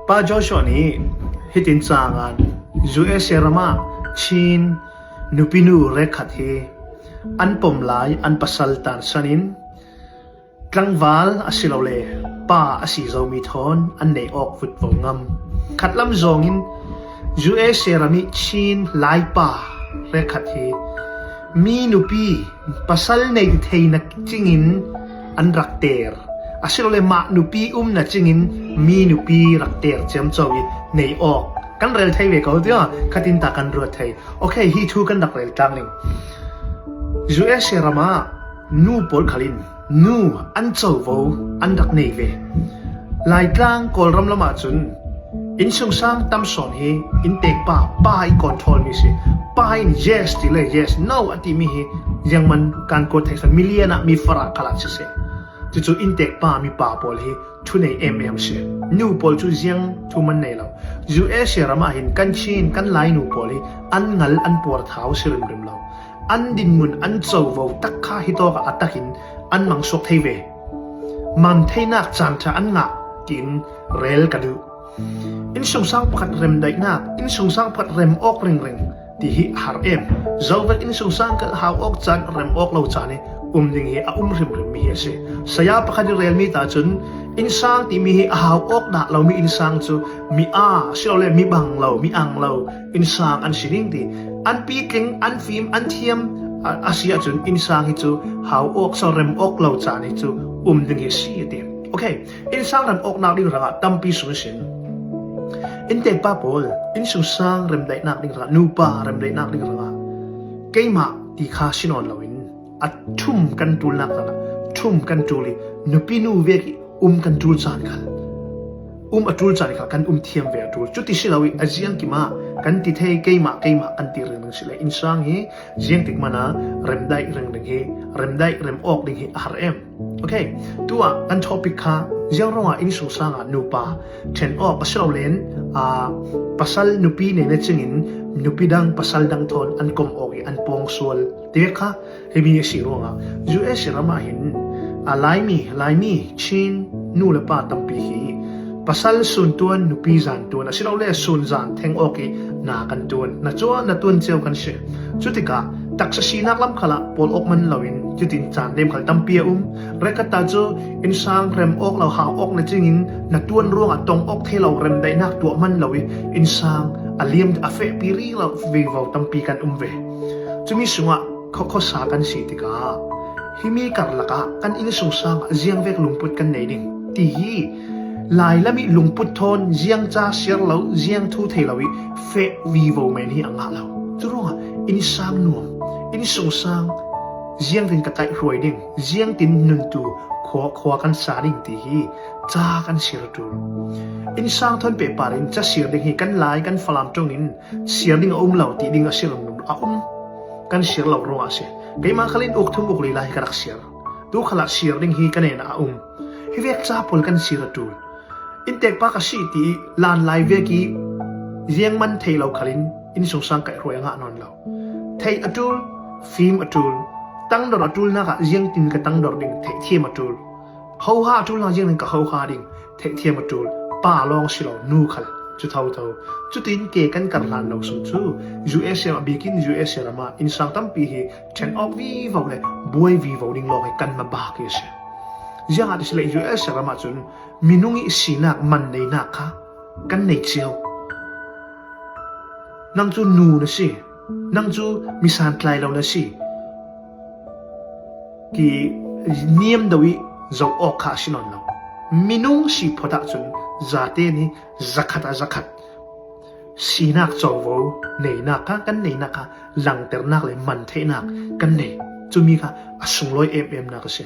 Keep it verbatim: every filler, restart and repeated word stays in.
Pa Joshua nih hitin caah, U S A ramah Chin nupinu rek khat hi an pom lai an pasal tansanin tlangval asilole pa a si zomi thawn an nei awk vutvo ngam. Khatlam zawngin U S A ram ih Chin laipa rek khat hi mi nupi pasal nei theihna cingin an rak ter. Asilole mah nupi umna cingin mi nupi rak ter ciamco ih nei awk. Kan rel thei ve ko tiah khatin ta kan ruat thei. Okay, hi thu kan rak rel tlang ning. U S A ramah nu pawl khalin nu an covo an rak nei ve. Laitlang Kawlram lamah cun innsungsang tam sawn hi inntekpa pa ih control mi si. Pa in yes ti le yes, no a timi hi ziangman kan kuat thei sawn, milian ah mi farah khalah siseh. Cucu inntekpa mipa pawl hi thunei em em si. Nu pawl cu ziang thu man nei lo. U S A ramah hin kan Chin kan Lai nu pawl hi an ngal an puar thau si rimrim lo. An dinmun an covo tak kha hitawk ah a takin an mangsuak thei ve. Man theinak caan ṭha an ngah tiin rel ka duh. Innsungsang pakhat remdaihnak, innsungsang pakhat rem awk ringring ti hi a har em. Zovek innsungsang kal hau awk caan, rem awk lo caan hi um ding hi a um hrimhrim mi hi a si. Saya pakhat ih relmi ta cun innsang timi hi a hau awk dah lomi innsang cu mi aa silole mi bang lo, mi ang lo innsang an si ding ti. An pitling, an fim, an thiam a, a si ahcun innsang hi cu hau awk so rem awk lo caan hi cu um ding hi a si a ti. Okay, innsang rem awknak ding rangah tampi sung ihsin inntekpa pawl innsungsang remdaihnak ding rangah, nupa remdaihnak ding rangah keimah ti kha si nawn loin a ṭhum kan ṭulnak rangah ṭhum kan ṭul ih nupi nu vek ih um kan ṭul caan khal, um a ṭul caan khal kan um thiam ve a ṭul. Cuti si lo ih a ziangkim ah kan ti thei, keimah keimah kan ti ringring si le innsang hi ziangtik man ah remdaih ringring hi, remdaih rem awk ding hi a har em. Okay, tuah kan topic kha ziang ruangah innsungsang ah nupa ṭhen awk a si lo len, aa, pasal nupi nei na cingin nupi dang pasal dang thawn an kom awk ih an pawng sual ti vek kha himi a si ruangah U S A ramah hin, aa, Laimi, Laimi Chin nu le pa tampi hi pasal sun tuan, nupi zan tuan, asilole sun zan theng awk ih na kan tuan, na cuan na tuan cio kan si. Cutikah taksa sinak lam khalah pawl awk man loin cutin caan dem khal tampi a um. Rek khat ta cu innsang rem awk lo, hau awk na cingin na tuan ruangah tong awk thei lo remdaihnak tuah man lo ih innsang a liam a fehpi rih lo vivo tampi kan um ve. Cumi sungah khuakhuasa kan si tikah himi karlak ah kan innsungsang ah ziangvek lungput kan nei ding ti hi Lai lam ih lungput thawn ziang ca siar lo, ziang thu thei lo ih feh vivo men hi a ngah lo. Curuangah innsang nuam, innsungsang ziangtin ka kaihhruai ding, ziangtin nuntu khua, khua kan sa ding ti hi ca kan siar a ṭul. Innsang thawn pehpar in ca siar ding hi kan Lai kan Falam ṭong in siar ding a um lo ti ding a si ringring lo, a um. Kan siar lo ruangah a si. Keimah khalin uk thum uk li lai hi ka rak siar. Tu khalah siar ding hi ka nena a um. Hi vek ca pawl kan siar a ṭul. Inntekpa ka si ti ih lan lai vek ih ziangman theih lo khalin innsungsang kaihhruai a ngah nawn lo. Theih a ṭul, fim a ṭul, tangdor a ṭulnak ah ziangtin ka tangdor ding, theihthiam a ṭul. Hoha a ṭulnak ziangtin ka hoha ding, theihthiam a ṭul, pa lawng si lo, nu khal cu thotho. Cutin ke kan kar hlan lo sung cu U S A ah bikin U S A ramah innsang tampi hi ṭhen awk vivo le buai vivo ding lawng hi kan mabak hi a si. Ziangah ti si le U S A ramah cun minung ih sinak man neinak kha kan nei cio. Nang cu nu na si, nang cu misantlai lo na si, ki niam deuh ih zoh awk kha a si nawn lo. Minung si phawt ahcun zate nih zakhat ah zakhat sinak covo neinak kha, kan neinak kha langternak le man theihnak kan nei. Cumi kha a sunglawi ememnak a si.